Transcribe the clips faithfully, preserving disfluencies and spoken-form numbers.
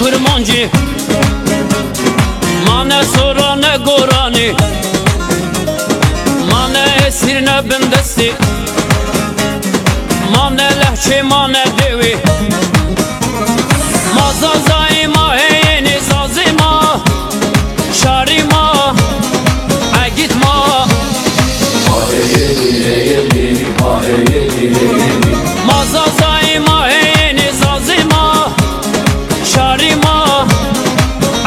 Kurmancî, ma ne sora ne goranî, ma ne esîr ne bindestî, ma ne lehçe ma ne dewî. Ma Zazayî, ma heyênî, Zazî ma, şarî ma, egît ma. Ma heyênî, heyênî, ma heyênî, heyênî. Ma Zazayî, ma heyênî, Zazî ma, şarî ma,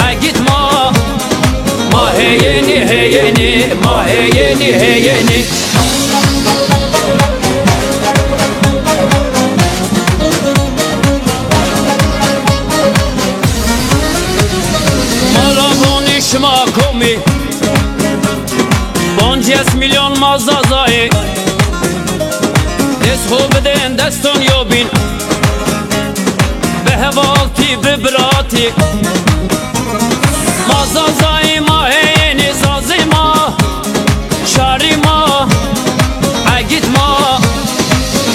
egît ma. Ma heyênî, heyênî, ma heyênî, heyênî. Ma ra vonî şima komî, pancês milyon ma Zazayî. Dest xo bidên deston yobîn, bi hevaltî, bi biratî. Ma Zazayî, ma heyênî, Zazî ma, şarî ma, egît ma.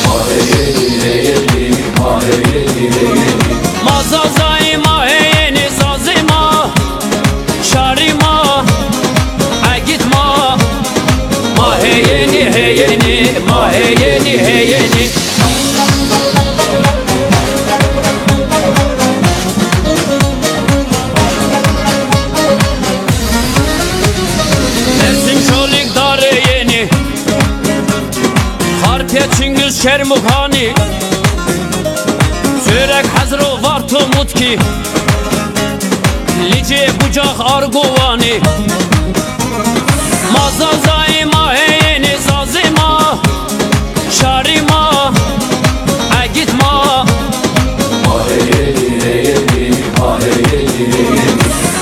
Ma heyênî, heyênî, ma heyênî, heyênî. Ma Zazayî, ma heyênî, Zazî ma, şarî ma, egît ma. Ma heyênî, heyênî, ma heyênî, heyênî. Mersin, Çolîg, Darê Yenî, Xarpêt, Çingîz, Çermûxanî, Sêwreg, Hezro, Varto, Mutkî, Licê, Bucax, Argowanî. Ma Zazayî, ma heyênî, Zazî ma, şarî ma, egît ma. Ma heyênî, heyênî, ma heyênî, heyênî.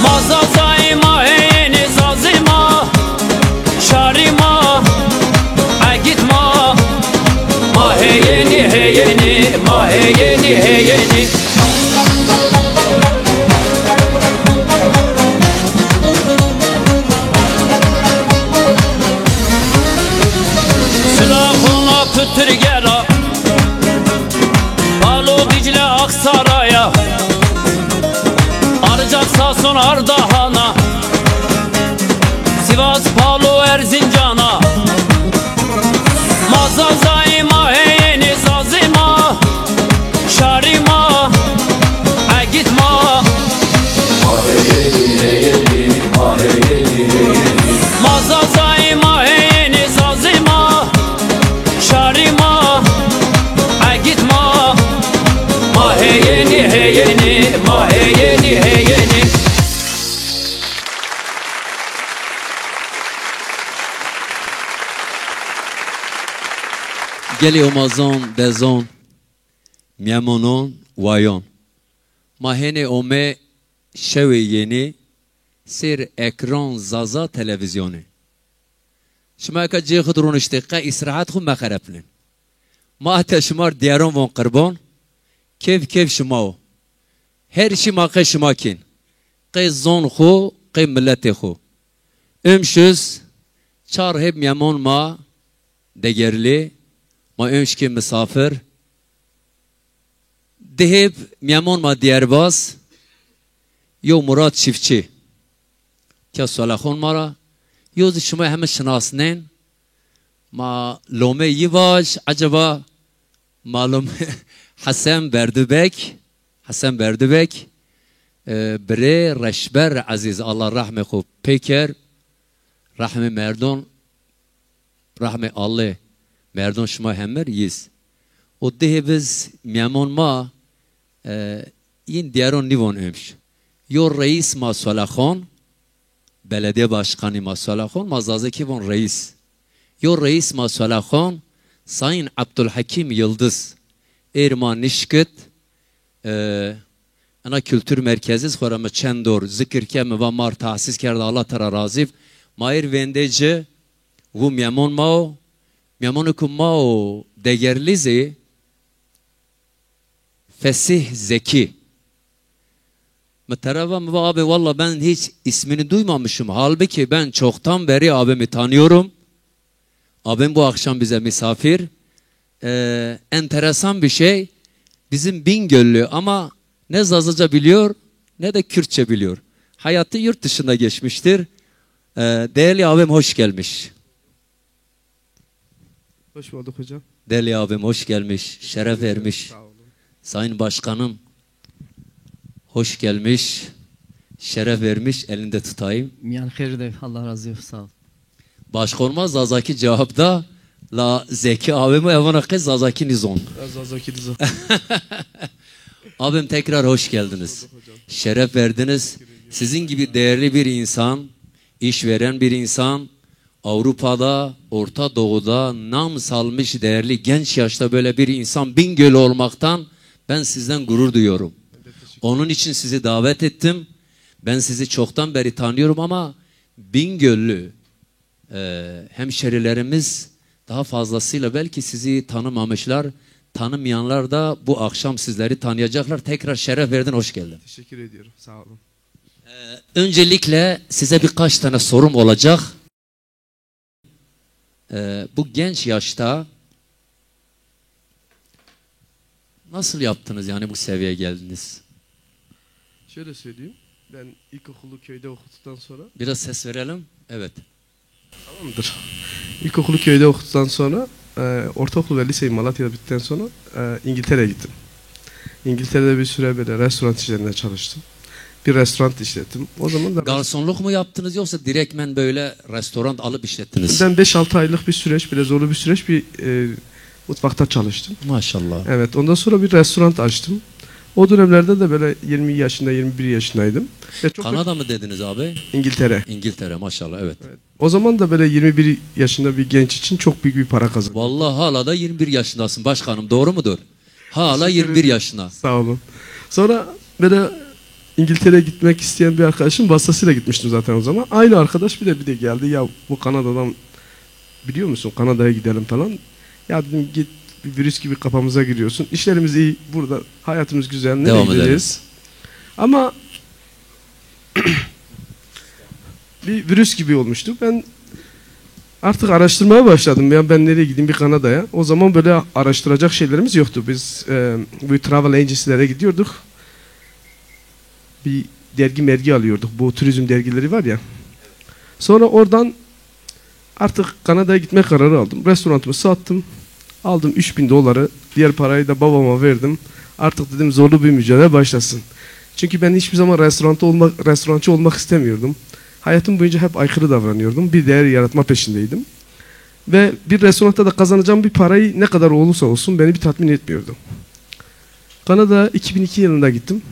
Ma Zazayî, ma heyênî, Zazî ma, şarî ma, egît ma. Ma heyênî, heyênî, ma heyênî, heyênî. Sulaxona, Pitirgera, Palo, Dîcle, Aksaraya, Arcak, Sason, Ardahana, Sivas, Palo, Erzincana. Ma Zazayî, ma heyênî, Zazî ma, şarî ma, egît ma. Ma heyênî, heyênî, ma heyênî, heyênî. Ma Zazayî, ma heyênî, Zazî ma, şarî ma, egît ma. Ma heyênî, heyênî, ma heyênî, heyênî. Gelê omazon, dezon, mîyemonon, wayon. Ma hênê omê şewê yenî sêr ekran Zaza televîzyonî. Şima eka cê xwu di roniştê, qe îstirahet xwu mexerepnên. Ma ete şima r dîyaron von qirban, kêf kêf şima o. Her şî ma qey şima kên. Qey zon xwu, qey miletê xwu. Ömşüz, çar heb mîyemon ma degerlî, ma ömşkê misafir. Di heb mîyemon ma dîyerbaz, yo Murat Çiftçi. Tiya solaxon ma ra, yo zî şima heme şinasnên. Ma lomê yi vaj, eceba malum Hesen Berdubek, Hesen Berdubek, e, birê Reşber Ezîz, Allah rehmê xwu pê ker, rehmê merdon, rehmê Allê merdon şima hemir yiz. O dihê biz mîyemon ma, e, yin dîyaron nîvon ömş. Yo reîs ma solaxon, belediye başkanî ma solaxon, ma zazakî von reîs. Yo reîs ma solaxon, Sayın Abdülhakim Yıldız. Êr ma nişkit, e, ena kültür merkezi xo ra mi çend dor zikir ke, mi va mar tahsis kerda, Allah tera razî b. Ma êr vêndê ci, wu mîyemon ma o, mîyemonê ku ma o degerlî zî, Fesih Zeki. Mi tera va, mi va, abi, valla ben hiç ismini duymamışım. Halbuki ben çoktan beri abimi tanıyorum. Abim bu akşam bize misafir. Ee, enteresan bir şey. Bizim Bingöllü ama ne Zazaca biliyor, ne de Kürtçe biliyor. Hayatı yurt dışında geçmiştir. E, değerli abim hoş gelmiş. Hoş bulduk hocam. Değerli abim hoş gelmiş, şeref vermiş. Sağ olun. Sayın Başkanım hoş gelmiş, şeref vermiş, elinde tutayım. Miyan xêr de, Allah razı olsun, sağ ol. Başka olmaz, Zazaki cevapta la Zeki abim evana kız Zazaki nizon. Ya Zazaki nizon. Abim tekrar hoş geldiniz. Hoş bulduk hocam. Şeref verdiniz. Teşekkür ediyorum. Sizin gibi değerli bir insan, iş veren bir insan, Avrupa'da, Orta Doğu'da nam salmış değerli genç yaşta böyle bir insan Bingöl'ü olmaktan ben sizden gurur duyuyorum. Onun için sizi davet ettim. Ben sizi çoktan beri tanıyorum ama Bingöllü, e, hemşerilerimiz daha fazlasıyla belki sizi tanımamışlar. Tanımayanlar da bu akşam sizleri tanıyacaklar. Tekrar şeref verdin, hoş geldin. Teşekkür ediyorum. Sağ olun. E, öncelikle size birkaç tane sorum olacak. E, bu genç yaşta nasıl yaptınız, yani bu seviyeye geldiniz? Şöyle söyleyeyim. Ben ilkokulu köyde okuduktan sonra... Biraz ses verelim. Evet. Tamamdır. İlkokulu köyde okuduktan sonra, e, ortaokul ve liseyi Malatya'da bittikten sonra, e, İngiltere'ye gittim. İngiltere'de bir süre böyle restoran işlerinde çalıştım. Bir restoran işlettim. O zaman da... Garsonluk mu yaptınız yoksa direktmen böyle restoran alıp işlettiniz? Ben beş altı aylık bir süreç, bile zorlu bir süreç, bir, e, mutfakta çalıştım. Maşallah. Evet, ondan sonra bir restoran açtım. O dönemlerde de böyle yirmi yaşında, yirmi bir yaşındaydım. Ve çok... Kanada mı dediniz abi? İngiltere. İngiltere, maşallah, evet. Evet. O zaman da böyle yirmi bir yaşında bir genç için çok büyük bir para kazandım. Vallahi hala da yirmi bir yaşındasın başkanım, doğru mudur? Hala... Teşekkür ederim. Yirmi bir yaşında. Sağ olun. Sonra böyle İngiltere'ye gitmek isteyen bir arkadaşım vasıtasıyla gitmiştim zaten o zaman. Aynı arkadaş bir de, bir de geldi. "Ya bu Kanada'dan biliyor musun? Kanada'ya gidelim," falan. Ya dedim, "Git, bir virüs gibi kafamıza giriyorsun. İşlerimiz iyi burada. Hayatımız güzel. Nereye gideceğiz?" Devam edelim. Ama bir virüs gibi olmuştu. Ben artık araştırmaya başladım. Ya ben nereye gideyim, bir Kanada'ya? O zaman böyle araştıracak şeylerimiz yoktu. Biz, e, bu travel agency'lere gidiyorduk. Bir dergi mergi alıyorduk. Bu turizm dergileri var ya. Sonra oradan artık Kanada'ya gitme kararı aldım. Restoranımı sattım. Aldım üç bin doları. Diğer parayı da babama verdim. Artık dedim zorlu bir mücadele başlasın. Çünkü ben hiçbir zaman restoranta olmak, restorançı olmak istemiyordum. Hayatım boyunca hep aykırı davranıyordum. Bir değer yaratma peşindeydim. Ve bir restoranda da kazanacağım bir parayı ne kadar olursa olsun beni bir tatmin etmiyordu. Kanada iki bin iki yılında gittim.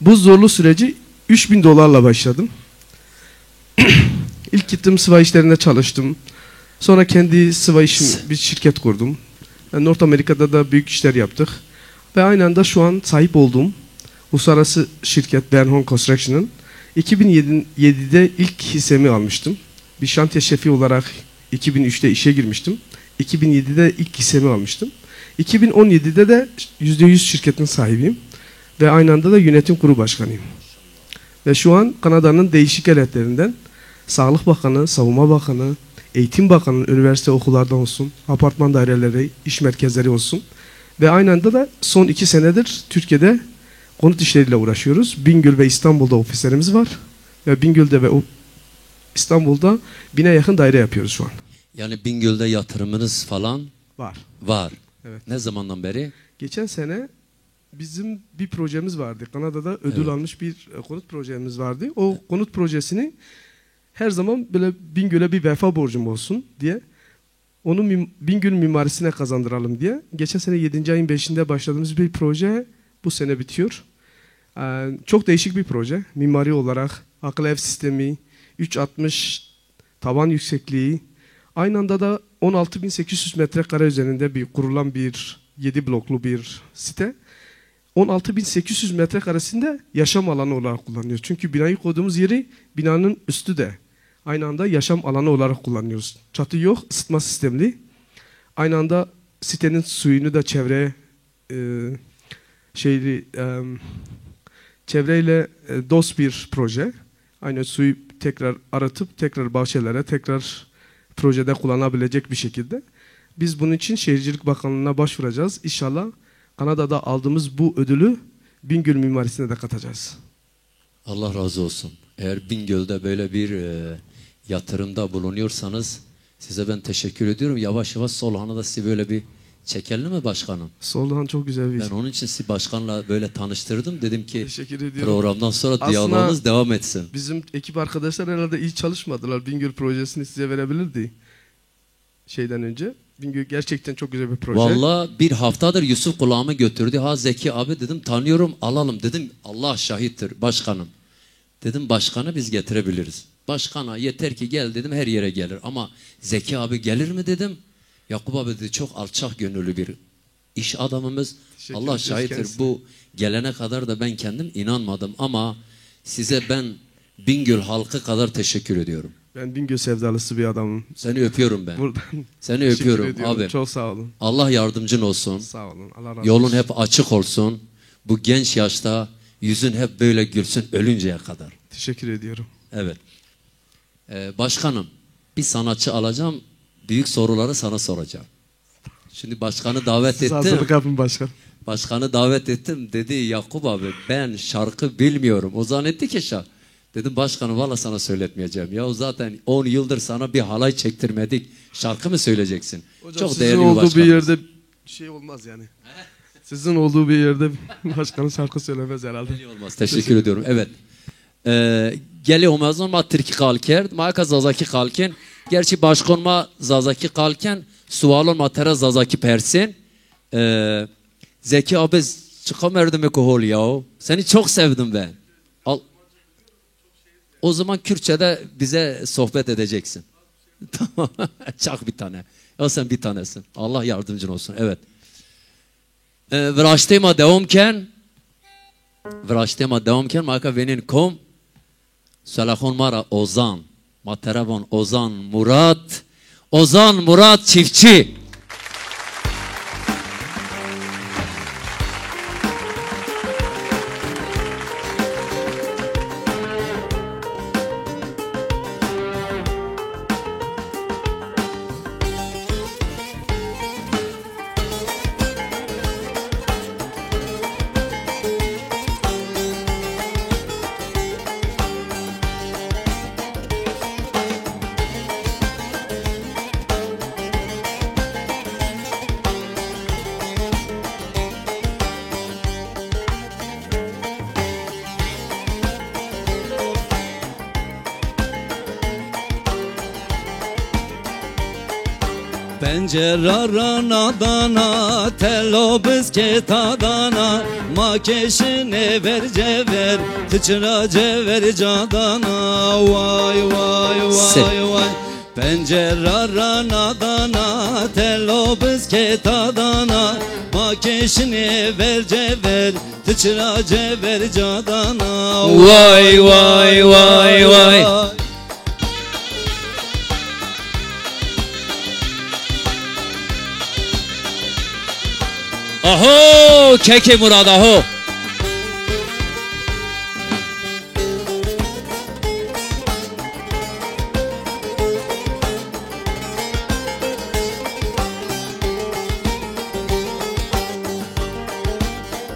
Bu zorlu süreci üç bin dolarla başladım. İlk gittim, sıva işlerinde çalıştım. Sonra kendi sıva işim, bir şirket kurdum. Yani North Amerika'da da büyük işler yaptık. Ve aynı anda şu an sahip olduğum uluslararası şirket Bernhorn Construction'ın iki bin yedide ilk hissemi almıştım. Bir şantiye şefi olarak iki bin üçte işe girmiştim. iki bin yedide ilk hissemi almıştım. iki bin on yedide de yüzde yüz şirketin sahibiyim. Ve aynı anda da yönetim kurulu başkanıyım. Ve şu an Kanada'nın değişik eyaletlerinden Sağlık Bakanı, Savunma Bakanı, Eğitim Bakanı, üniversite okullarda olsun, apartman daireleri, iş merkezleri olsun. Ve aynı anda da son iki senedir Türkiye'de konut işleriyle uğraşıyoruz. Bingöl ve İstanbul'da ofislerimiz var. Ve Bingöl'de ve o-, İstanbul'da bine yakın daire yapıyoruz şu an. Yani Bingöl'de yatırımınız falan var. Var. Evet. Ne zamandan beri? Geçen sene bizim bir projemiz vardı. Kanada'da ödül almış bir, e, konut projemiz vardı. O konut projesini her zaman böyle Bingöl'e bir vefa borcum olsun diye onu mim-, Bingöl mimarisine kazandıralım diye. Geçen sene yedinci ayın beşinde başladığımız bir proje bu sene bitiyor. Ee, çok değişik bir proje. Mimari olarak akıllı ev sistemi, üç altmış tavan yüksekliği, aynı anda da on altı bin sekiz yüz metrekare üzerinde bir kurulan bir yedi bloklu bir site. On altı bin sekiz yüz metrekaresinde yaşam alanı olarak kullanıyoruz. Çünkü binayı koyduğumuz yeri binanın üstü de aynı anda yaşam alanı olarak kullanıyoruz. Çatı yok, ısıtma sistemli. Aynı anda sitenin suyunu da çevreye, e, şeyli, e, çevreyle, e, dost bir proje. Aynı suyu tekrar arıtıp tekrar bahçelere, tekrar projede kullanabilecek bir şekilde. Biz bunun için Şehircilik Bakanlığı'na başvuracağız. İnşallah Kanada'da aldığımız bu ödülü Bingöl mimarisine de katacağız. Allah razı olsun. Eğer Bingöl'de böyle bir, e, yatırımda bulunuyorsanız size ben teşekkür ediyorum. Yavaş yavaş Solhan'ı da sizi böyle bir çekelim mi başkanım? Solhan çok güzel bir Ben onun için sizi başkanla böyle tanıştırdım. Dedim ki Teşekkür ediyorum. programdan sonra Aslında diyalogumuz devam etsin. bizim ekip arkadaşlar herhalde iyi çalışmadılar. Bingöl projesini size verebilirdi. Şeyden önce. Çünkü gerçekten çok güzel bir proje. Valla bir haftadır Yusuf kulağımı götürdü. Ha Zeki abi dedim, tanıyorum, alalım dedim. Allah şahittir başkanım. Dedim başkanı biz getirebiliriz. Başkana yeter ki gel dedim, her yere gelir. Ama Zeki abi gelir mi dedim. Yakup abi dedi çok alçak gönüllü bir iş adamımız. Teşekkür Allah ediyoruz şahittir kendisine. Bu gelene kadar da ben kendim inanmadım ama size ben Bingöl halkı kadar teşekkür ediyorum. Ben Bingöl sevdalısı bir adamım. Seni öpüyorum ben. Buradan Seni teşekkür öpüyorum ediyorum. abi. Çok sağ olun. Allah yardımcın olsun. Sağ olun. Allah razı Yolun olsun. hep açık olsun. Bu genç yaşta yüzün hep böyle gülsün ölünceye kadar. Teşekkür ediyorum. Evet. Ee, başkanım, bir sanatçı alacağım. Büyük soruları sana soracağım. Şimdi başkanı davet Siz ettim. hazırlık yapın başkan. Başkanı davet ettim. Dedi Yakup abi ben şarkı bilmiyorum. O zannetti ki şarkı. Dedim başkanım valla sana söyletmeyeceğim. Ya zaten on yıldır sana bir halay çektirmedik. Şarkı mı söyleyeceksin? Hocam, Çok sizin değerli bir olduğu bir başkanımız. yerde şey olmaz yani. Sizin olduğu bir yerde başkanın şarkı söylemez herhalde. Belli olmaz. Teşekkür ediyorum. Evet. E, gelê omezon ma tirkî qal kerd, ma eka zazakî qal ken. Gerçî başkon ma zazakî qal ken, sualon ma tera zazakî persên. E, Zeki abi, çıka merdimê ku hol ya. Seni çok sevdim ben. Al, o zaman Kürtçe'de bize sohbet edeceksin. Tamam. Çak bir tane. Ya sen bir tanesin. Allah yardımcın olsun. Evet. E, viraştê ma dewam ken. Viraştê ma dewam ken. Ma ka vênên kom. Selaxon ma ra Ozan. Ma terevon Ozan Murat. Ozan Murat Çiftçi. Pencera ra nadana, telo biskê tadana, ma kê şinê ver cever, ti çira cever cadana, way, way, Se- way, way. Pencera ra nadana, telo biskê tadana, ma kê şinê ver cever, ti çira cever cadana. Way, way, way, way. Aho, kekê Murad, aho.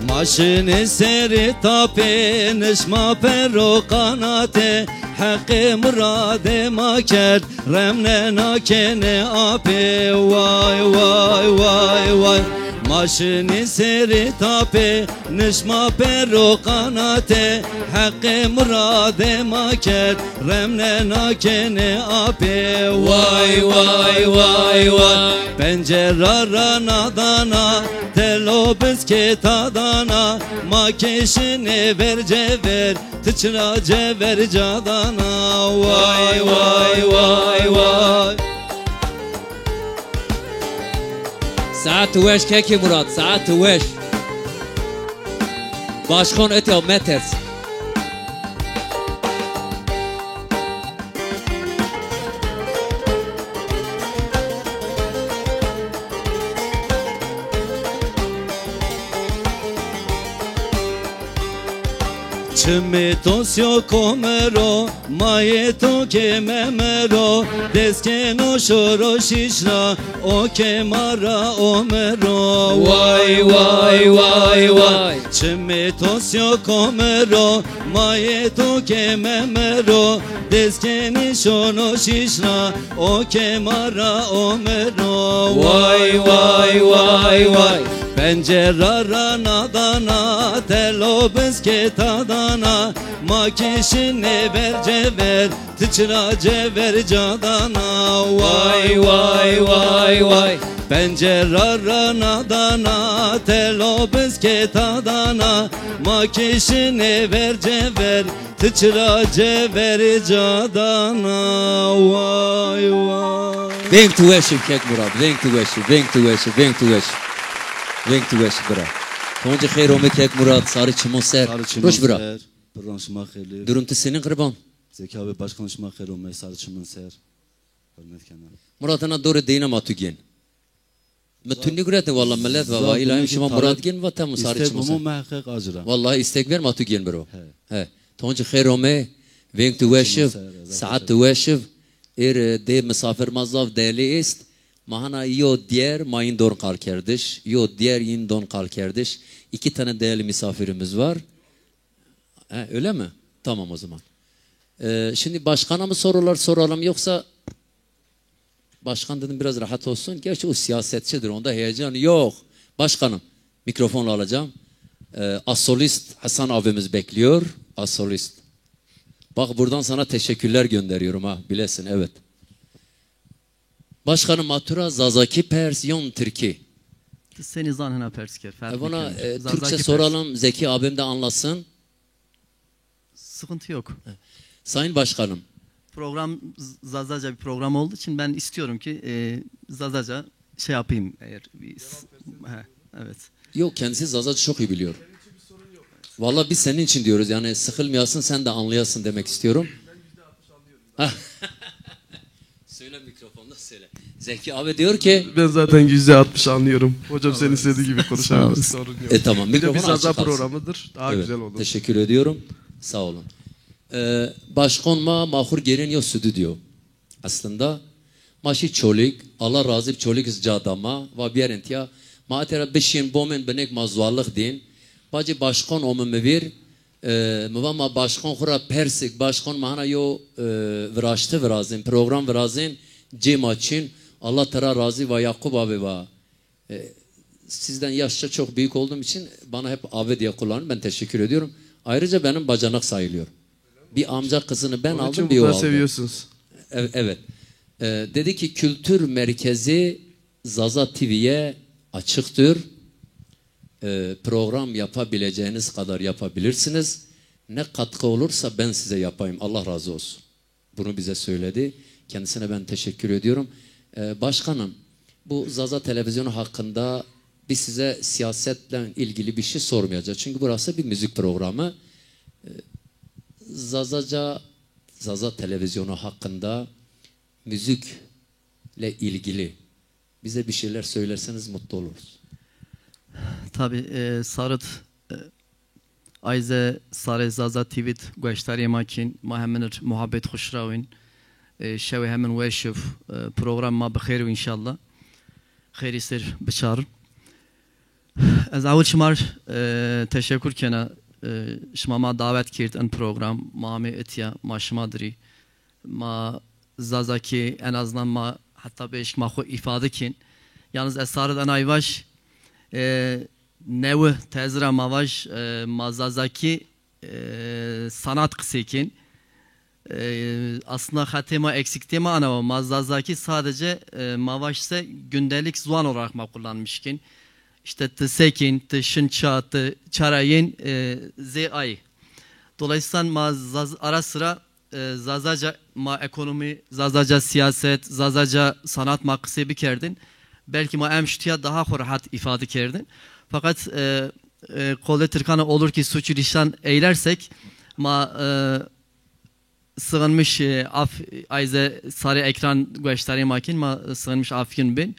Ma şinê serê tapê, nişma per û qanatê, heqê muradê ma kerd, remnena kenê apê. Way, way, way, way. Ma şinê serê tapê, nişma per û qanatê, heqê muradê ma kerd, remnena kenê apê. Way, way, way, way. Pencera ra nadana, telo biskê tadana, ma kê şinê ver cever, ti çira cever cadana. Way, way, way, way. Saet weş kekê Murat, saet weş. Başkan etya meters. Çimê to sîyo komero, mayê to ke memero, dest keno şoro şîş ra, o ke ma ra omero. Way, way, way, way. Çimê to sîyo komero, mayê to ke memero, dest kenî şono şîş ra, o ke ma ra omero. Way, way, way, way. Pencera ra nadana, telo biske tadana, ma kişine ver cever, ti çira cever cadana. Way, way, way, way. Pencera ra nadana, telo biske tadana, ma kişine ver cever, ti çira cever cadana. Way, way. Veng tu weş ib kek Murat, veng tu weş ib, veng tu weş ib, veng tu weş ib. Veng tu weş ib bira. Toncî xeyr ome kek Murat, sarî çimon ser. Sarî çimon ser. Birran şima xêr lê. Durum ti senîn qirban? Zekî abi başkan şima xêr ome, sarî çimon ser. Hürmet kena. Murat, ena dore deyna ma tu gên. Mi tu nîguretê walla, milet va, va îla şima Murat gên va, tamam, sarî çimon ser. Muheqeq acira. Wallahî îstek ver ma tu gên biro. He. He. Toncî xeyr ome, veng tu weş ib, saet tu weş ib. Êr, e, dê misafir ma zaf değerli est. Ma hana yo diğer ma yîn don qal kerdiş, yo diğer yîn don qal kerdiş. İki tane değerli misafirimiz var. He, öyle mi? Tamam o zaman. Ee, şimdi başkana mı sorular soralım yoksa başkan dedim biraz rahat olsun. Gerçi o siyasetçidir, onda heyecan yok. Başkanım, mikrofonla alacağım. Ee, asolist Hasan abimiz bekliyor. Asolist. Bak buradan sana teşekkürler gönderiyorum ha, bilesin, evet. Başkanım, ma tu ra Zazakî pers yon Tirkî? Ti senî zan hina pers kir, ferq nêkeno. E, vana, e, Türkçe soralım, Zeki abim de anlasın. Sıkıntı yok. Sayın Başkanım. Program Z-, Zazaca bir program olduğu için ben istiyorum ki, e, Zazaca şey yapayım eğer bir s-, he, evet. Yok, kendisi Zazaca çok iyi biliyor. Valla biz senin için diyoruz, yani sıkılmayasın, sen de anlayasın demek istiyorum. Söyle, mikrofonda söyle. Zeki abi diyor ki... Ben zaten yüzde altmış anlıyorum. Hocam senin istediğin gibi konuşabiliriz. Sorun yok. E, tamam, mikrofonu açık kalsın. Bir de bir Zaza programıdır. Daha güzel olur. Evet, teşekkür ediyorum. Sağ olun. E, başkan ma, ma xu rê gêrên yo stüdyo. Aslında, ma şî Çolîg, Allah razî bi, Çolîg iz ca da ma, va biyerên tîya, ma etê ra bişîyên bomên binêk ma zualix dîn. Bacê başkan ome mi vîr, e, mi va ma başkan xu ra persik, başkan ma hana yo, e, viraşte virazên, program virazên, cê ma çin, Allah tera razî va Yakup abi va. E, sizden yaşça çok büyük olduğum için bana hep abi diye kullanın. Ben teşekkür ediyorum. Ayrıca benim bacanak sayılıyor. Bir amca kızını ben aldım, bir o aldı. Onun için bu kadar seviyorsunuz. Ev-, evet. E, dedi ki kültür merkezi Zaza T V'ye açıktır. E, program yapabileceğiniz kadar yapabilirsiniz. Ne katkı olursa ben size yapayım. Allah razı olsun. Bunu bize söyledi. Kendisine ben teşekkür ediyorum. Ee, başkanım, bu Zaza Televizyonu hakkında biz size siyasetle ilgili bir şey sormayacağız. Çünkü burası bir müzik programı. Ee, Zazaca, Zaza Televizyonu hakkında müzikle ilgili bize bir şeyler söylerseniz mutlu oluruz. Tabii, e, Sarıt, e, Ayze sarê Zaza T V d gueştarê ma kên, ma hemin ir muhabbet xu şirawîn. E, şewê hemin weş ib, e, program ma bi xêr ib înşallah. Xêrî ser biçarin. Ez ewil şima r, e, teşekur kena. E, şima ma dawet kerd in program, ma amê itya, ma şima dirî. Ma Zazakî en azından ma heta bêşk ma xwu îfade kên. Yalnız ez sarê de enay vaj, e, newi tezira ma vaj, e, ma Zazakî, e, sanat qisê kên. E, aslında xetê ma, eksiktê ma ana wa. Ma Zazakî sadece, e, ma vaj se gündelik zuwan olarak ma kullanmış kên. İşte ti sekîn, ti şin ça, ti çara yên, e, zê ay. Dolayısıyla ma zaz-, ara sıra e, Zazaca ma ekonomî, Zazaca siyaset, Zazaca sanat ma qisê bikerdin, belkî ma em şitiya daha xwu rehet îfade kerdin. Fakat, e, e, qolê Tirkan olur ki suçu lisan eylersek, ma, e, sığınmış, e, af, ayze sarê ekran gueştarê ma kên, ma sığınmış afgin bin.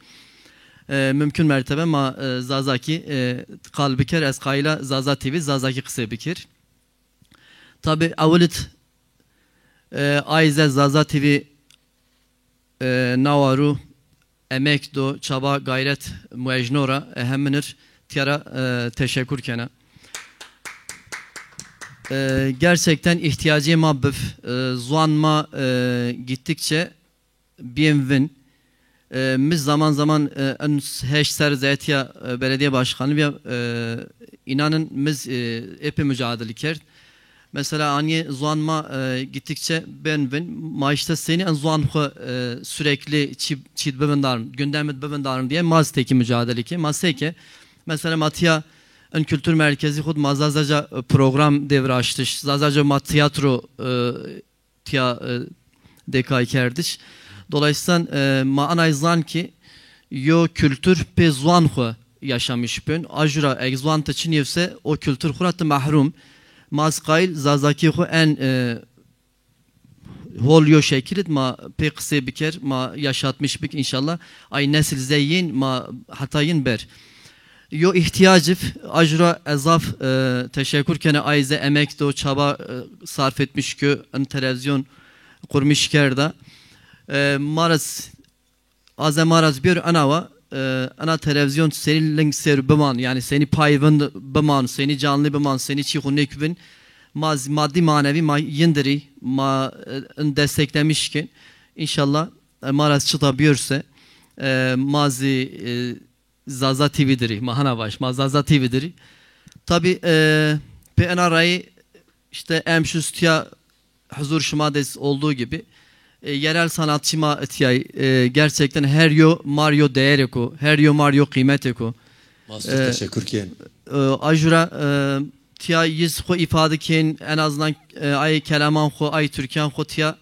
E, mümkün mertebe ma, e, Zazakî, e, qal biker, ez qayîla Zaza T V Zazakî qisê bikir. Tabi ewil id, e, ayze Zaza T V, e, nawa ru emek do, çaba gayret muejno ra, e, heminir tiyara, e, teşekkür kena. E, gerçekten ihtiyacê ma bif, e, zuan ma, e, gittikçe biyên vin. E, mi zaman zaman, e, en heşt ser zetiya, e, belediye başkanı biya, e, inanın miz, e, epey mücadele kerd. Mesela aniye zuan ma, e, gittikçe ben vin. Ma işte seni en zuan xu, e, sürekli çi-, çid bibindarın, gündemit bibindarın diye maz teki mücadele ki. Ma seke, mesela ma tiya en kültür merkezi xud ma Zazaca, e, program devraştış. Zazaca ma tiyatro, e, tiya, e, dekay kerdiş. Dolayısıyla, e, ma anay zan ki yo kültür pê zuan xu yaşamış bin. Ajura eg zuan ti çin yevse o kültür xu ra ti mahrum. Maz qayil Zazaki xu en, e, hol yo şekil id ma pê qisê biker, ma yaşatmış bik inşallah. Ay nesil zey yin ma heta yin ber. Yo ihtiyacif, ajura ezaf, e, teşekkür kene ayze emek do çaba, e, sarf etmiş kö en televizyon kurmiş kerda. E, maras, aze maras bir anawa, e, ana televizyon seni ling ser biman, yani seni pay vind biman, seni canlı biman, seni çi xu nekubin. Ma z-, maddi manevi ma yindiri, ma, e, in desteklemiş ki. İnşallah, e, maras çıta biyorse, e, ma zi, e, Zaza T V diri, ma hana baş, ma Zaza T V diri. Tabi, e, pe ena rayı işte em şu stüya huzur şima de olduğu gibi, e, yerel sanatçı ma itiyay, e, gerçekten her yo mar yo değereko, her yo mar yo kıymeteko. Master, e, teşekkür ken. E, ajura, e, tiya yiz xu ifade ken, en azından, e, ay kelaman xu, ay türkan xu tiya,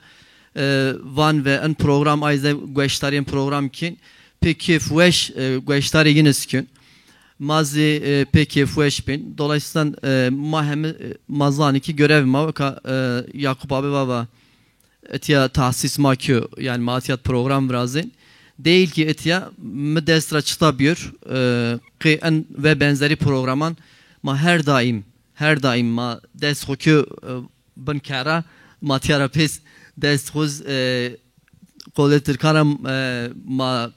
e, van ve en program ayze gueştariyên program kin. Pê kêf weş, e, gueştarê yin iz kin. Ma zî, e, pê kêf weş bin. Dolayısıyla, e, ma hemi, e, ma zanî ki görev ma weka, e, Yakup abi vava etiya tahsis ma kî, yani ma etiya program virazên. Değil ki etiya mi dest ra çıta biyor. E, qê en ve benzeri programan ma her daim, her daim ma dest xu kî, e, bin kera, ma tiya ra pês dest xuz, e, qolê Tirkan ra, e, ma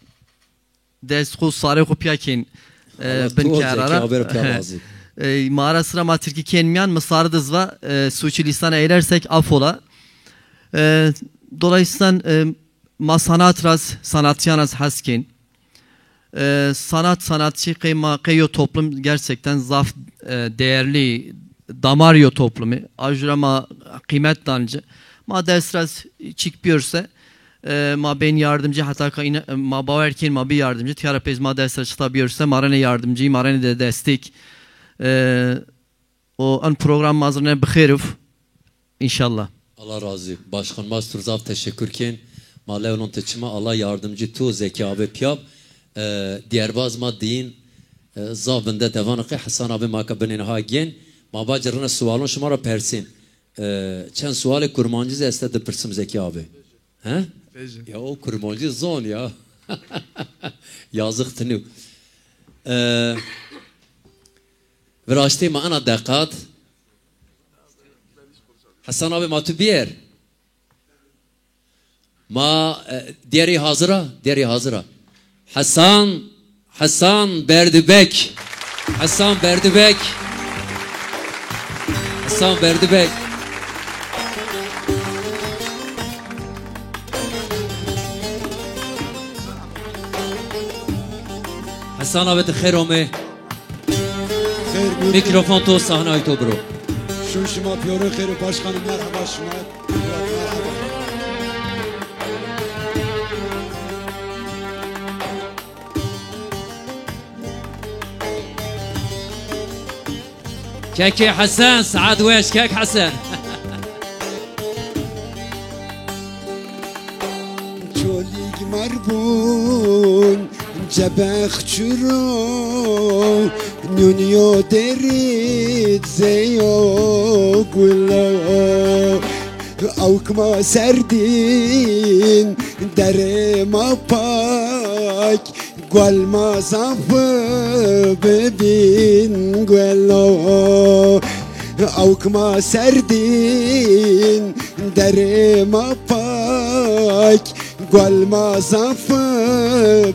dest xu sarê xu piya kên, e, bin kera ra. E, ma ara sıra ma Tirkî kên miyan, mi sarı dizva, e, suçu lisan eylersek afola. E, dolayısıyla, e, ma sanat raz, sanatçiyan raz hes kên. E, sanat, sanatçı qey ma, qey yo toplum gerçekten zaf, e, değerli, damar yo toplumu. Ajura ma kıymet dancı. Ma dest raz çik biyorse, e, ma bên yardımcı, hatta ka ina-, ma bawer kên ma bi yardımcı. Tiyara pez ma dest raz çıta biyorse, ma rene yardımcı, ma rene de destek. E, O en program ma zirne bi xêr û, înşallah. Allah razı. Başkan Mastur zaf teşekkür kên. Ma lewlon te çima, Allah yardımcı tu, Zeki abi piyab. E, diyerbaz ma diyin, e, zaf vinde devan qe Hasan abi ma ka binên ha gen. Ma bacı rine sualon şima ra persên. E, çend sualê kurmancî zî este dipirsim Zeki abi. He? Peki. Ya o kurmancî zon ya. Yazık tinu. E, Viraştê ma ena deqat. Hesan abi ma tu biyer. Ma, e, diyerî hazira, diyerî hazira. Hesan, Hesan Berdibek. Hesan Berdibek. Hesan Berdibek. Hesan abi tu xêr omê. Xêr buyurun. Mikrofon to, sahne ay to bro. Şun şima piyoro xêr û başkanım, merhaba şima. Merhaba. Kekê Hesen, saet weş kek Hesen. Çolîg merbûn cebex çiro, nûnîyo derî zeyo gulo. Awk ma serdîn, derê ma pak, guel ma zaf bibîn guelo. Awk ma serdîn, derê ma pak, guel ma zaf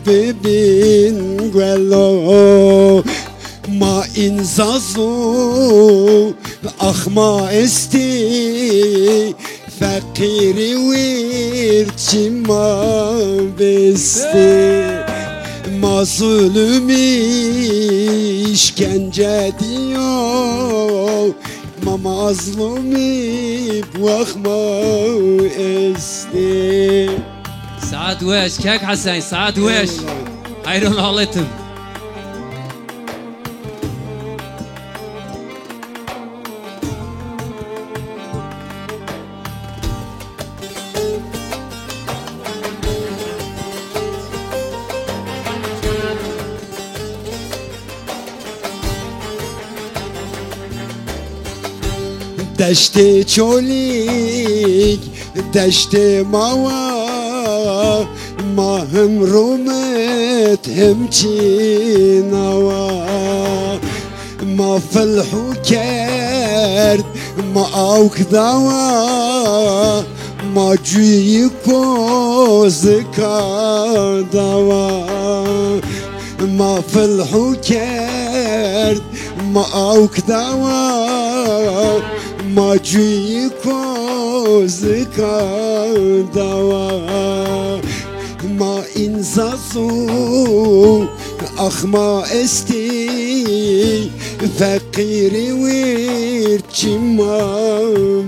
bibîn guelo. Ma în Zazo, ax ma estî, feqîrî wîr çî ma bestî. Ma zulmî, îşkence dîyo, ma mazlumî, wax ma estî. Saet weş, kek Hesen, saet weş. Eyvallah. Hayron aletim. Deştê Çolîg, deştê ma wa, ma him rûmet him çîna wa. Ma filhû kerd, ma awk dawa, ma cuyî kozika dawa. Ma filhû kerd, ma awk dawa, ma cuyî kozika dawa. Ma în Zazo, ax ma estî, feqîrî wîr çî ma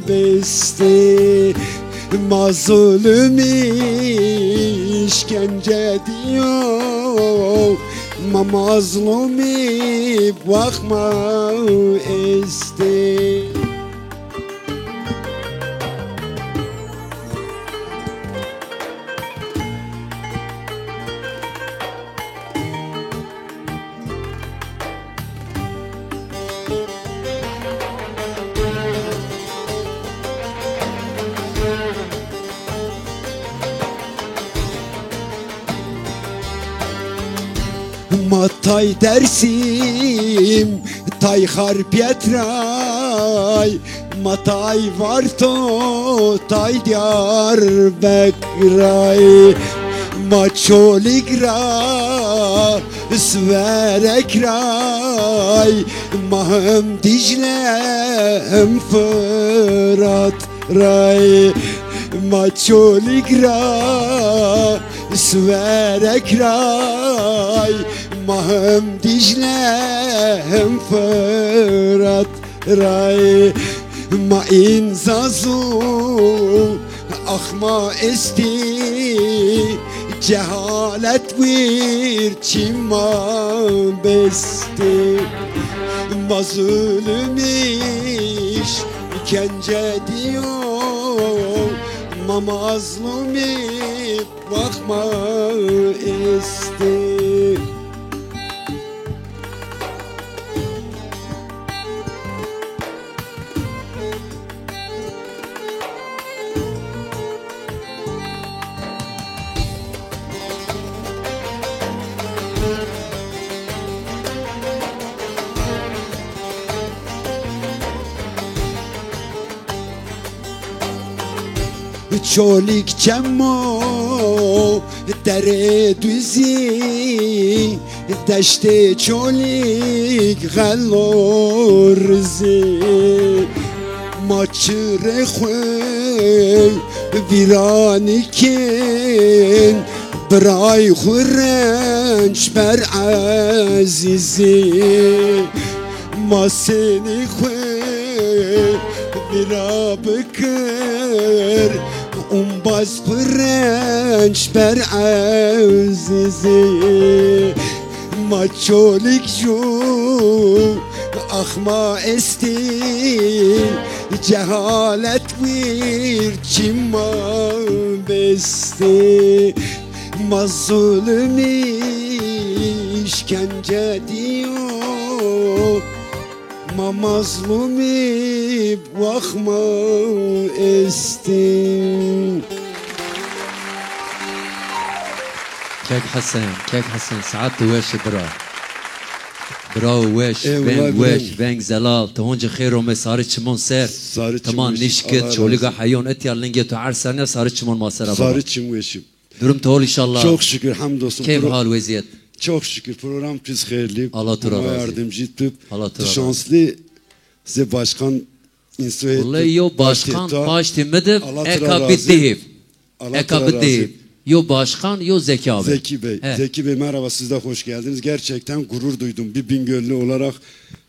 bestî. Ma zulmî, îşkence dîyo, ma mazlumî, wax ma estî. Ma tay Dersim, tay Xarpêtray, ma tay Varto, tay Diyarbekray, ma Çolîg ra, Siwerek ray, ma hem Dîcle hem Firat ray, ma Çolîg ra, Siwerek ray, ma hem Dîcle hem Firat ray. Ma în Zazo, ax ma estî, cehalet wîr çî ma bestî. Ma zulmî, îşkence dîyo, ma mazlumî, wax ma estî. Çolîg çemo, derê duzî, deştê Çolîg xelo rizî. Ma çirê xwu vîranî kên, biray xwu renc ber ezîzî. Ma senî xwu vîra bikir, umbaz xwu renc ber ezîzî. Ma Çolîg jû, ax ma estî, cehalet wîr çî ma bestî. Ma zulmî, îşkence dîyo, ma mazlumî, wax ma estî. Kek Hesen, Kek Hesen, saet tu weş bira. Bravo, weş, veng weş, veng zelal. Ti honci xêr ome, sarı çimon ser. Sarı çimon weşim. Tama nişkit, çoliga heyon, etya lingê tu her saniye sarı çimon ma sera baba. Sarı çimon weşim. Durum tu hol inşallah. Çok şükür, hamdolsun. Keyf hal, vaziyet. Çok şükür, program piz xeyrli. Allah tu ra razı. Yardımcı tip. Allah tu ra razı. Şanslı, size başkan insoyê. Vallahi yo başkan paştî mi di, eka bi dihîv. Eka bi dihîv. Yo başkan, yo Zeki abi. Zeki Bey. He. Zeki Bey, merhaba, siz de hoş geldiniz. Gerçekten gurur duydum bir Bingöl'lü olarak.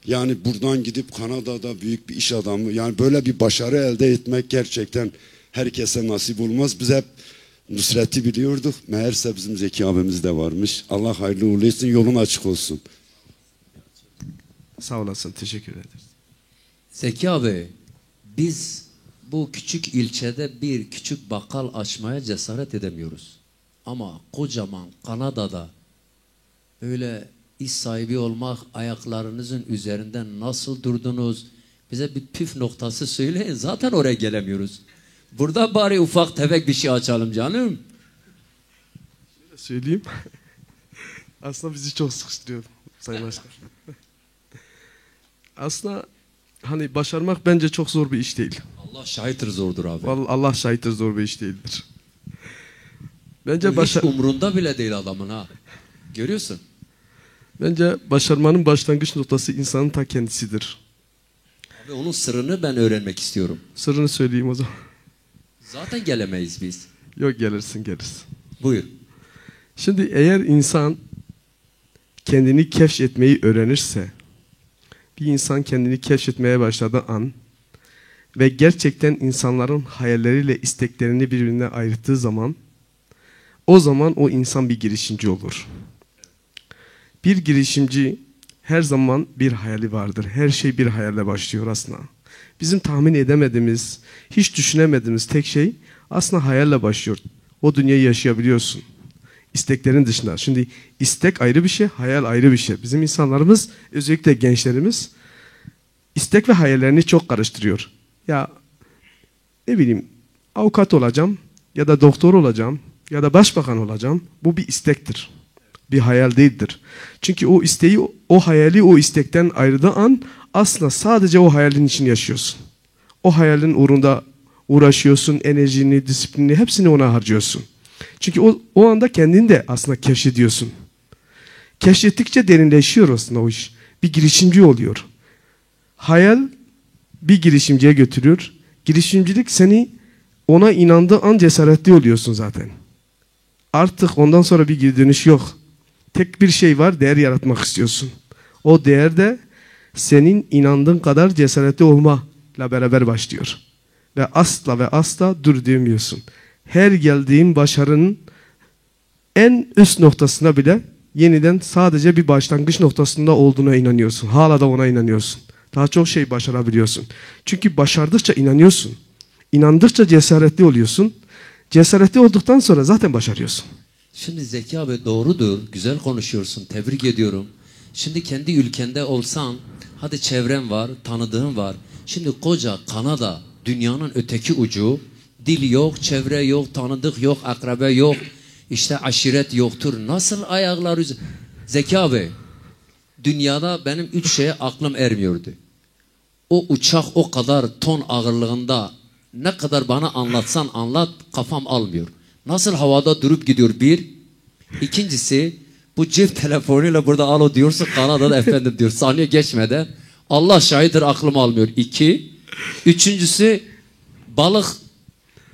Yani buradan gidip Kanada'da büyük bir iş adamı, yani böyle bir başarı elde etmek gerçekten herkese nasip olmaz. Biz hep Nusret'i biliyorduk. Meğerse bizim Zeki abimiz de varmış. Allah hayırlı uğurlu etsin, yolun açık olsun. Sağ olasın, teşekkür ederiz. Zeki abi, biz bu küçük ilçede bir küçük bakkal açmaya cesaret edemiyoruz. Ama kocaman Kanada'da böyle iş sahibi olmak, ayaklarınızın üzerinde nasıl durdunuz? Bize bir püf noktası söyleyin. Zaten oraya gelemiyoruz. Burada bari ufak tefek bir şey açalım canım. Şöyle söyleyeyim. Aslında bizi çok sıkıştırıyor Sayın Başkan. Aslında hani başarmak bence çok zor bir iş değil. Allah şahittir, zordur abi. Vallahi Allah şahittir, zor bir iş değildir. Bence başa- Hiç umrunda bile değil adamın ha. Görüyorsun. Bence başarmanın başlangıç noktası insanın ta kendisidir. Abi, onun sırrını ben öğrenmek istiyorum. Sırrını söyleyeyim o zaman. Zaten gelemeyiz biz. Yok, gelirsin, gelirsin. Buyur. Şimdi eğer insan kendini keşfetmeyi öğrenirse, bir insan kendini keşfetmeye başladığı an ve gerçekten insanların hayalleriyle isteklerini birbirine ayırttığı zaman, o zaman o insan bir girişimci olur. Bir girişimci her zaman bir hayali vardır. Her şey bir hayalle başlıyor aslında. Bizim tahmin edemediğimiz, hiç düşünemediğimiz tek şey aslında hayalle başlıyor. O dünyayı yaşayabiliyorsun. İsteklerin dışında. Şimdi istek ayrı bir şey, hayal ayrı bir şey. Bizim insanlarımız, özellikle gençlerimiz istek ve hayallerini çok karıştırıyor. Ya ne bileyim, avukat olacağım ya da doktor olacağım ya da başbakan olacağım. Bu bir istektir. Bir hayal değildir. Çünkü o isteği, o hayali o istekten ayırdığı an aslında sadece o hayalin için yaşıyorsun. O hayalin uğrunda uğraşıyorsun, enerjini, disiplinini hepsini ona harcıyorsun. Çünkü o, o anda kendini de aslında keşfediyorsun. Keşfettikçe derinleşiyor aslında o iş. Bir girişimci oluyor. Hayal bir girişimciye götürüyor. Girişimcilik seni ona inandığı an cesaretli oluyorsun zaten. Artık ondan sonra bir geri dönüş yok. Tek bir şey var, değer yaratmak istiyorsun. O değer de senin inandığın kadar cesaretli olmayla beraber başlıyor. Ve asla ve asla dur diyemiyorsun. Her geldiğin başarının en üst noktasına bile yeniden sadece bir başlangıç noktasında olduğuna inanıyorsun. Hala da ona inanıyorsun. Daha çok şey başarabiliyorsun. Çünkü başardıkça inanıyorsun. İnandıkça cesaretli oluyorsun. Cesaretli olduktan sonra zaten başarıyorsun. Şimdi Zeki abi, doğrudur, güzel konuşuyorsun, tebrik ediyorum. Şimdi kendi ülkende olsan, hadi çevren var, tanıdığın var. Şimdi koca Kanada, dünyanın öteki ucu, dil yok, çevre yok, tanıdık yok, akrabe yok, işte aşiret yoktur. Nasıl ayaklar üze-, Zeki abi, dünyada benim üç şeye aklım ermiyordu. O uçak o kadar ton ağırlığında, ne kadar bana anlatsan anlat, kafam almıyor. Nasıl havada durup gidiyor bir. İkincisi, bu cep telefonuyla burada alo diyorsun, Kanada'da efendim diyor. Saniye geçmeden Allah şahittir, aklım almıyor. İki. Üçüncüsü, balık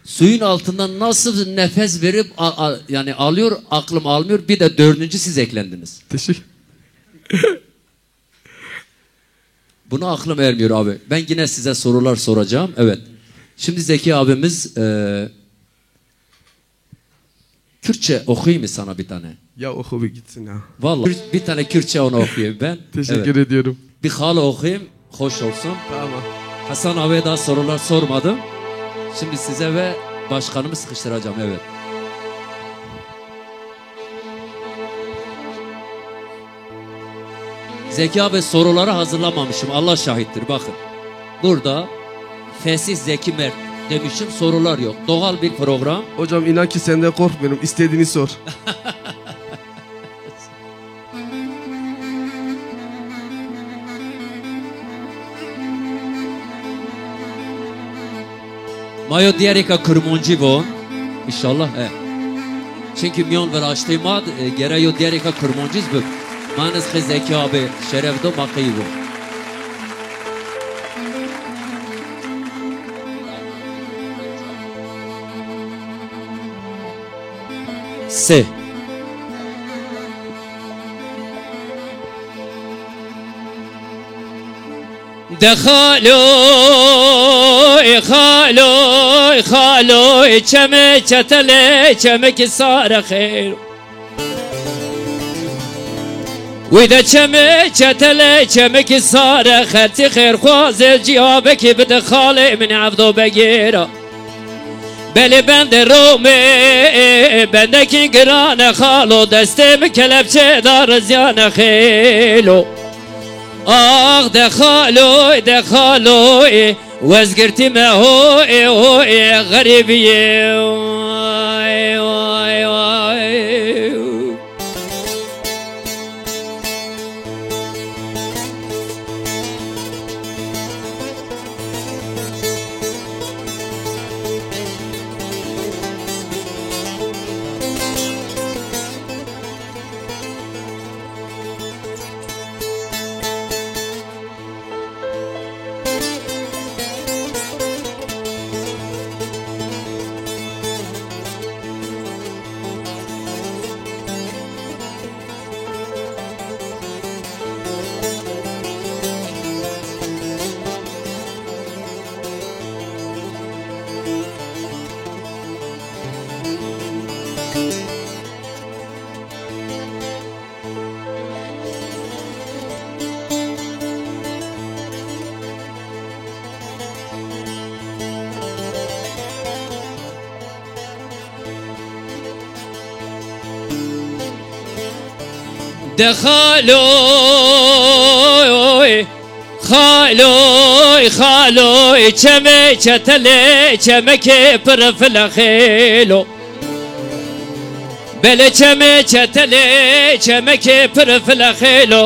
suyun altından nasıl nefes verip a- a- yani alıyor, aklım almıyor. Bir de dördüncü siz eklendiniz. Teşekkür. Buna aklım ermiyor abi. Ben yine size sorular soracağım. Evet. Şimdi Zeki abimiz, e, Kürtçe okuyayım mı sana bir tane? Ya oku bir gitsin ya. Vallahi bir tane Kürtçe ona okuyayım ben. Teşekkür ediyorum. Bir halı okuyayım. Hoş olsun. Tamam. Hasan abiye daha sorular sormadım. Şimdi size ve başkanımı sıkıştıracağım. Evet. Zeki abi, soruları hazırlamamışım. Allah şahittir, bakın. Burada fesih, zeki, mert demişim, sorular yok. Doğal bir program. Hocam, inan ki senden korkmuyorum. İstediğini sor. Ma yo diyarêka kurmancî von. Înşallah, he. Çimkî mîyan viraştê ma d-, e, gere yo diyarêka kurmancî z bib. Ma niz xê Zekî abi şeref do, ma qey von. Se. De xalo, ê xalo, ê xalo, ê çemê çetele, çemekî sare xêr. Wî de çemê çetele, çemekî sare, xertî xêrxwazê cîabekî bide xalê min evdo begêra. Belê bende romê, bendekî girane xalo, destê mi kelepçe da rizîyane xêlo. Ax de xaloy, de xaloy, wezgirtî me hoy, hoy, xerîbîye. Oy, oy, oy. De xaloy, xaloy, xaloy, çemê çetele, çemekê pir file xêlo. Belê çemê çetele, çemekê pir file xêlo.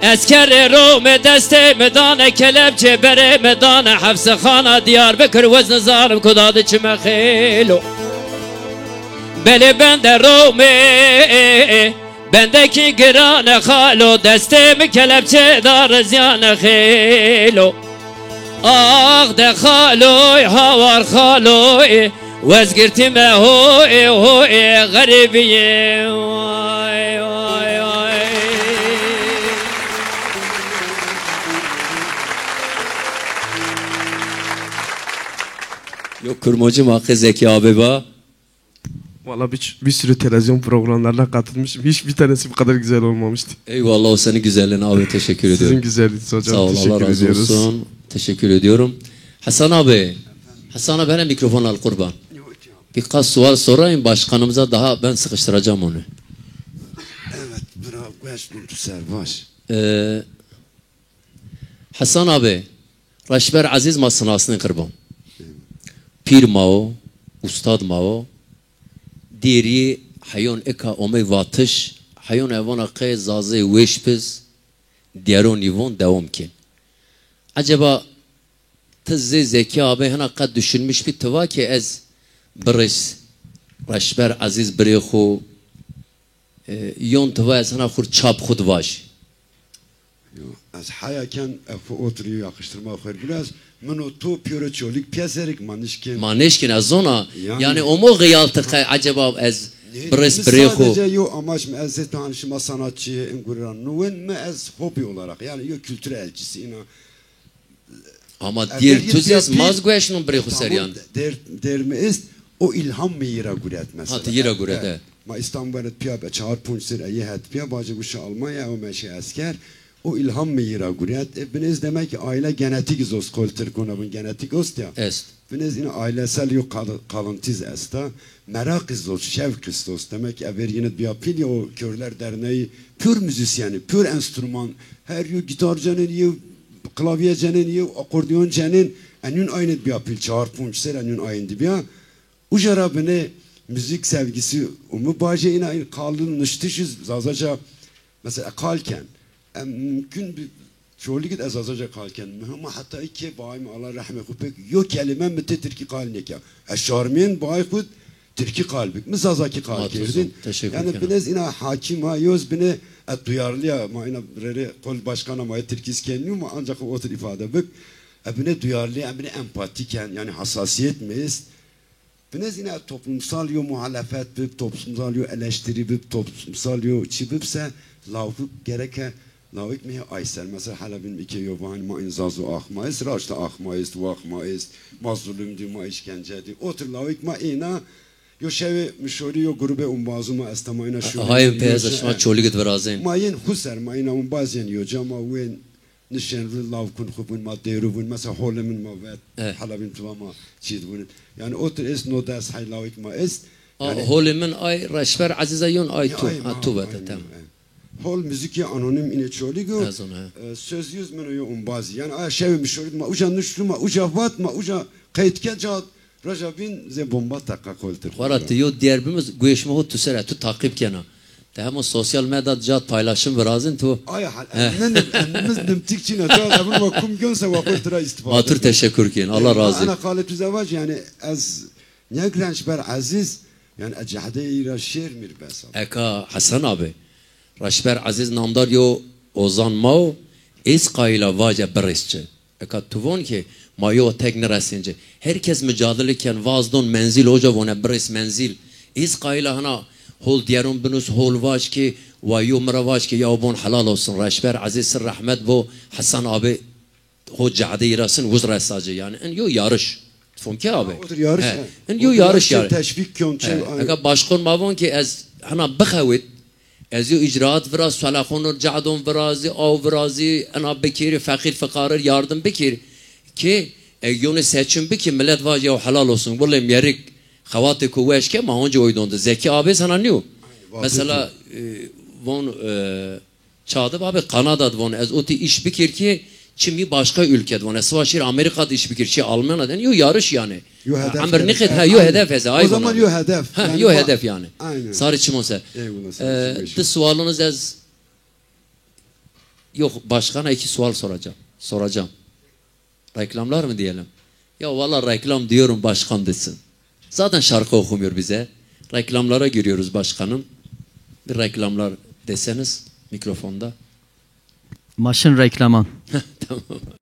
Eskerê Romê destê mi dane kelepçe, berê mi dane hefsexana Diyarbekir, wez nizanim kuda di çime xêlo. Belê bende Romê, bendekî girane xalo, destê mi kelepçe da rizîyane xêlo. Ax de xaloy, hawar xaloy, wezgirtî me hoy, hoy, xerîbîye. Oy, oy, oy. Yo kurmancî ma xê Zekî abi ba. Valla bir, bir sürü televizyon programlarına katılmışım. Hiçbir tanesi bu kadar güzel olmamıştı. Eyvallah, o senin güzelliğin abi, teşekkür ediyorum. Sizin güzelliğiniz hocam. Sağ ol, Allah razı olsun. Teşekkür ediyorum. Hasan abi, Hasan abi, hele mikrofon al kurban. Birkaç sual sorayım başkanımıza, daha ben sıkıştıracağım onu. Evet, bravo, gueş bû tu ser baş. Ee, Hesan abi, Reşber Ezîz ma sinasnê qirban. Pîr ma o, ustad ma o. Dêrî heyon eka omey vatiş, heyon evana qey zazê wêş biz, dîyaro nîvon dewam kên. Eceba ti zê Zekî abi hina qet düşünmüş bî ti va ki ez birês Reşber Ezîz birê xo, e, yon ti va ez hina xur çap xud vaj. Yo, ez haya ken, e, xo otur yo yakıştırma xêr biraz. Min o to piyoro çolik piyeserik ma nişkin. Ma nişkin ez zona. Yani, yani omo xeyal ti qe eceba ez birês birê xo. Sadece yo amaç mi ez zê tan şima sanatçı in gurran nuwen mi ez hobi olarak yani yo kültür elçisi ina. Ama dêr tu zî ez maz gueşnon birê xo ser yan. Tamam, dêr, dêr mi est, o ilham mi yira guret mesela. Ha, ti yira guret, e. Ma İstanbul vet piya be, çar punc sir eye het piya, bacı guşa Almanya, o meşe esker. O ilham mi yira guret. E, binez demek ki aile genetik iz ost, kol Tirkona bun genetik ost ya. Est. Binez ina ailesel yo kal-, kalıntiz esta. Merak iz ost, şevk iz ost. Demek ki ever yine biya pil ya o Körler Derneği pür müzisyeni, pür enstrüman, her yo gitar cenin, yo klavye cenin, yo akordeon cenin, enün aynı biya pil, çar punc ser enün aynı biya. Uca ra bine müzik sevgisi umu baje ina in kalın niştiş iz Zazaca mesela kalken. Em mümkün bir Çolîg id ez Zazaca qal ken. Mi hema heta îkê baay mi, Allah rehmê xwu bik, yo kelîme mi ti tirkî qal nêkerd. Ez şarmîyen baay xwu tirkî qal bik. Mi Zazakî qal kerdin. Yanî binê ez îna hakîm ha, yo ez binê ez duyarlî ya, ma îna rê rê qol başkana ma yê tirkî iz kenî, ma ancax otir îfade bik. Ez binê duyarlî, ez binê empatîk ken, yanî hasasîyet mi est. Binê ez îna toplumsal yo muhalefet bib, toplumsal yo eleştirî bib, toplumsal yo çi bib se, lawik gereke lawik mi hê ay ser. Mesela hela bin îkê yo vanî ma în Zazo ax ma est, raşta ax ma est, wax ma est, ma zulüm dî, ma îşkence dî. Otir lawik ma îna yo şewê mişorî yo grubê umbazû ma esta, ma îna şorî. Hayên pê ez şima Çolîg id virazên. Ma yên xwu ser, ma îna umbaz yên yo ca, ma wên nişên ru law kun xwu vun, ma dêru vun. Mesela holê min ma vet, hela bin tu va ma çî id vunin. Yanî otir est no des hay lawik ma est. Yanî holê min ay Reşber Ezîz a, yon ay tu, ha, tu vete, tamam. Hol muzîkê anonîm înê Çolîg o. Ez ona, he. E, söz yüz min o yo umbazî. Yanî aya şewê mişorî ma uca nuştu, ma uca vat, ma uca qeyd ke ca roja vîn zê bomba teqa koltir. Xora ti yo diyar bimiz, guêş mi ho tu ser a, tu taqîb kena. Te hema sosyal medya ca paylaşım virazin tu. Aya hal, en min, en min nimtik çîna ca, evin wa kum gönse wa xo tira istifade. Ma tur teşekkür kên. Allah razı. Ana qalê tu zevac, yanî ez neg Reşber Ezîz, yanî ez cehdeyê î ra şêr mîr bes a. Eka Hesen abi, Reşber Ezîz namdar yo ozan ma o, êz qayîl a vace birês ci. Eka tu von ki ma yo tek niresên ci. Her kes mücadele ken, vaz don menzil, oca vone birês menzil. Êz qayîl a hina hol diyarun binus, hol vac ki, wa yo mi ra vac ki, ya bon helal olsun. Reşber Ezîz sir rehmet bo, Hesen abi ho cehdeyî ra sin, wiz resa ci. Yanî in yo yarış. Fom ke abi? Otir yarış, he. In yo yarış, yarış. Teşvîk kyon, çew. Eka başkan ma von ki ez hina bixewit, ez yo îcraat viraz, salaxon, cehd on virazî, aw virazî, ina bikir, feqîr fiqarî yardım bikir ki, e, yonê seçim bikir, millet vaj ya helal olsun. Wille mîyerik xewatêko weş ke ma onca oy don di. Zekî abê sana nîyo. Mesela, e, von, e, Çadı abi Kanada di von, ez oti iş bikir ki çi mi başka ülke di von. Ez siva şir Amerika di iş bikir, çi Almanya di. Yo yarış yanî. Yo hedef. Emir nîqet, ha, yo hedef ez. O zaman yo hedef. Ha, yo hedef yanî. Aynen. Sarı çimon se. Eyvallah, e, di sualınız ez yok, başkana iki sual soracağım. Soracağım. Reklamlar mı diyelim? Ya valla reklam diyorum, başkan desin. Zaten şarkı okumuyor bize. Reklamlara giriyoruz başkanım. Bir reklamlar deseniz mikrofonda. Maşın reklaman. Tamam.